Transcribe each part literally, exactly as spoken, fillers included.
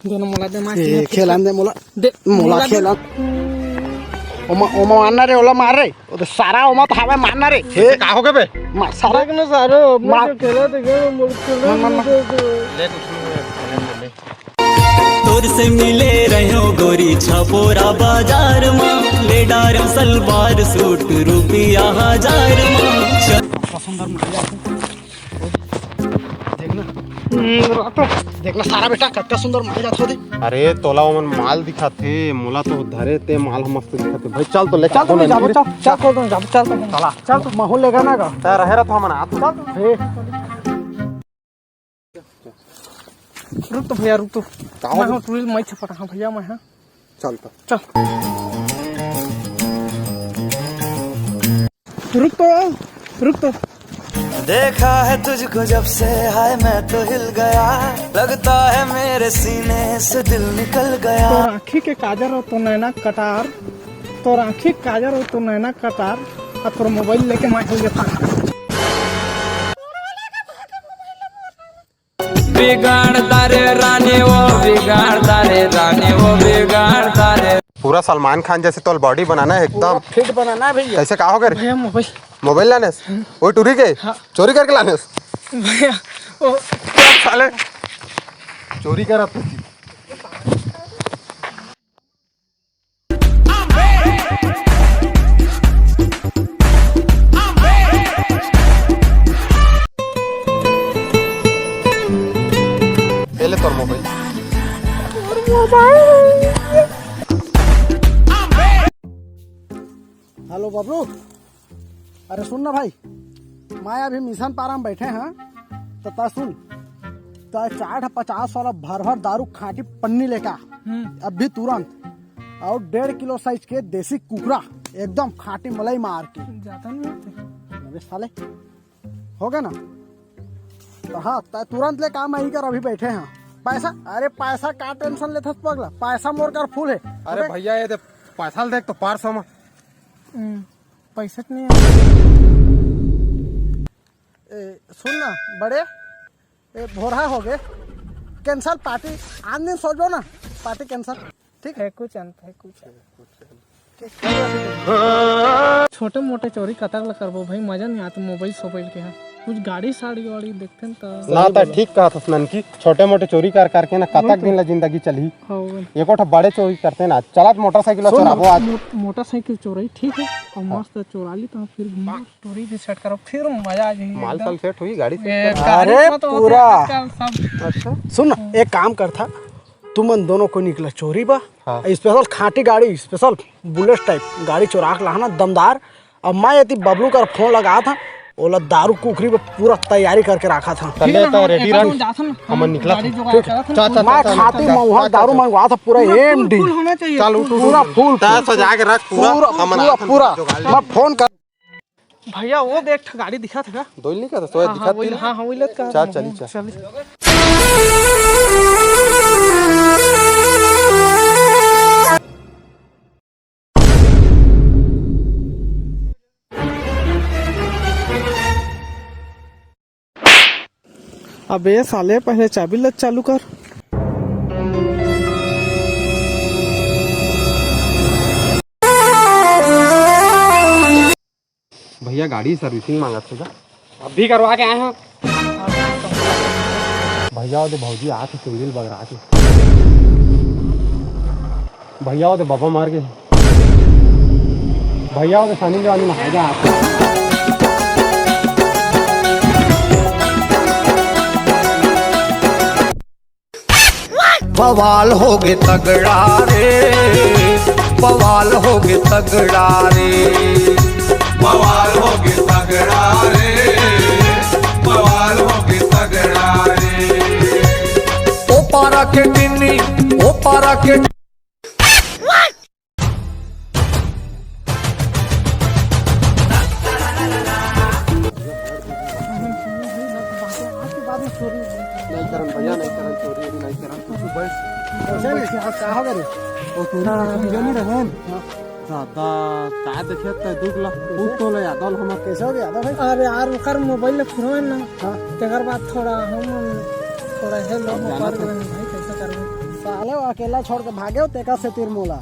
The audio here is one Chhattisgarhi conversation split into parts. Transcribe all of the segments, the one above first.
दोनों मोला दे, मार ए, के खेलन दे मोला। दे, मोला मोला दे। खेलन। ओमा, ओमा मारना रे, ओला मार रे। ओ तो सारा ओमा तो हवे, मारना रे। हे। का हो गे बे? मार सारा। देख ना सारे, अपने मार। जो खेला थे, खेला, मोर खेला मार, मार, मार। नहीं थे। ले कुछ नहीं है, खेलन दे, ले। तोर से मिले रह्यो गोरी छपोरा बाजार मा, ले डारो सलवार सूट रुपया हजार मा। सुंदर मार। देख ना। हम्म, रख तो। देख ना सारा बेटा, कतका सुंदर माल जात होथे। अरे, तोला ओमन माल दिखाथे, मोला तो धरे ते माल ह मस्त दिखाथे। भाई, चल तो ले चल तो मैं जाबो, चल, चल तो मैं जाबो, चल तो। चला। चल तो। महू लेगा ना का? त रहे रह तो हमन आत। चल तो। हे। रुक तो भैया, रुक तो। का मैं हो? हूँ टूरिल माई छपटा, हाँ भैया, मैं हाँ। चल तो। चल। रुक तो, रुक तो। देखा है तुझको जब से, हाय मैं तो हिल गया, लगता है मेरे सीने से दिल निकल गया। तोर आँखी के काजर अउ तोर नैना कटार, तोर आँखी के काजर अउ तोर नैना कटार, अउ तोर मोबाइल लेके मैं हिल गया। बिगाड़ता रे रानी वो, बिगाड़ता रे रानी वो, बिगाड़ता रे। पूरा सलमान खान जैसे तोल बॉडी बनाना है एकदम। पूरा फिट बनाना है भैया। कैसे, का हो गे रे? भैया, मोबाइल। मोबाइल लानेस? वो टूरी के? हाँ। चोरी करके लानेस? भैया, वो साले चोरी करत। ये ले तोर मोबाइल। हेलो बबलू, अरे सुन ना भाई, मैं अभी मिशन पारा में बैठे हैं, तो ता सुन, तो चार ठा पचास वाला भर भर दारू खाटी पन्नी लेके आ। हम्म। अभी तुरंत। और डेढ़ किलो साइज के देसी कुकरा, एकदम खाटी मलाई मार के। ज्यादा नहीं होते। अबे साले, हो गया ना? तो हाँ, तै तुरंत ले काम आई कर, अभी बैठे हैं। पैसा, अरे पैसा का टेंशन लेथस पगला, पैसा मोर कर फुल है। अरे अबे भैया, ये दे पैसा ल देख तो पार सौ में। हम्म, पैसा तो नहीं है। ए, सुन ना बड़े, ए, भोरहा हो गए, कैंसिल पार्टी, आन दिन सो जाओ ना, पार्टी कैंसिल। ठीक है, कुछ अंत है, कुछ अंत। छोटे मोटे चोरी कतक ल करबो भाई, मजा नहीं आता मोबाइल सोबाइल के। हाँ, कुछ गाड़ी साड़ी वाड़ी देखते हैं तो। ना, तो ठीक कहा था ननकी, छोटे मोटे चोरी कर करके ना कतक दिन ला जिंदगी चलही। हाँ, वही। एको ठो बड़े चोरी करते ना, चलत मोटरसाइकिल चोराबो आज। मो-, मोटरसाइकिल चोरी ठीक है, और हाँ। मस्त चोरा ली तो फिर घूमो, स्टोरी भी सेट करो, फिर मजा आ जाएगी माल एकदम। साल सेट हुई, गाड़ी सेट कर। अरे पूरा। अच्छा। सुन ना, एक काम कर था, तुमन दोनों को निकला चोरी बा। हाँ। स्पेशल खाटी गाड़ी, स्पेशल बुलेट टाइप गाड़ी चोरा के लाना, दमदार। अब मैं यदि बबलू कर फोन लगा था, ओला दारू कुकरी पे पूरा तैयारी करके रखा था। चल, ठीक है ना, तो हम रेडी एक रह। बार जाथन, हम हमन निकला गाड़ी था। जुगाड़ ठीक। करथन। चल, चल, मैं चल, चल, खाटी चल, महुआ चल, दारू चल। मंगवा था पूरा। पूरा एम डी। फुल होना चाहिए। चल, उठ, उठ, पूरा उठ। फुल। तैं सजा के रख पूरा। पूरा, हमन पूरा, आथन, पूरा। जुगाड़ ले। मैं फोन कर। भैया, वो देख, गाड़ी दिखा था का? दो ही नहीं का था, सोया हाँ, दिखा हाँ, वही, तीन। हाँ, हाँ, वही लत का। चल, चली, चल। चली। अबे साले, पहले चाबी ल चालू कर। भैया, गाड़ी सर्विसिंग मांगत हे का? अभी करवा के आए हैं। भैया, वो दे भौजी आत हे, सिंगल बगरा के। भैया, वो दे बाबा मार के। भैया, वो दे सनी देओल नहाए जा आप। बवाल होगे तगड़ा रे, बवाल होगे तगड़ा रे, बवाल होगे तगड़ा रे, बवाल होगे तगड़ा रे। ओ पारा के टिन्नी, ओ पारा के नहीं करन भैया, नहीं करन, चोरी वोरी नहीं करन। तू बैठ। कैसे रे? का हो गे रे? ओ, चोरी हाँ। के संग नहीं रहन। हाँ। दादा, का देखे त दुख ला। कैसे? पूछ तो ले यादव हमर। कैसे हो गया यादव भाई? अरे यार, ओकर मोबाइल ले खुलवा ना। हाँ। तेकर बाद थोड़ा हम, थोड़ा हे लोग अब जाना व्यापार तो करेंगे भाई, कैसे करबे? साले वो अकेला छोड़ के भागे हो, तेकर सेती मोला।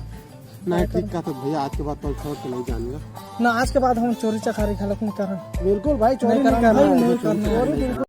नहीं, ठीक कहा तो भैया, आज के बाद तो छोड़ के नहीं जाऊंगा। ना, आज के बाद हम चोरी चकारी घलोक नहीं करन। बिल्कुल भाई, चोरी नहीं करना है। नहीं करना है। चोरी बिल्कुल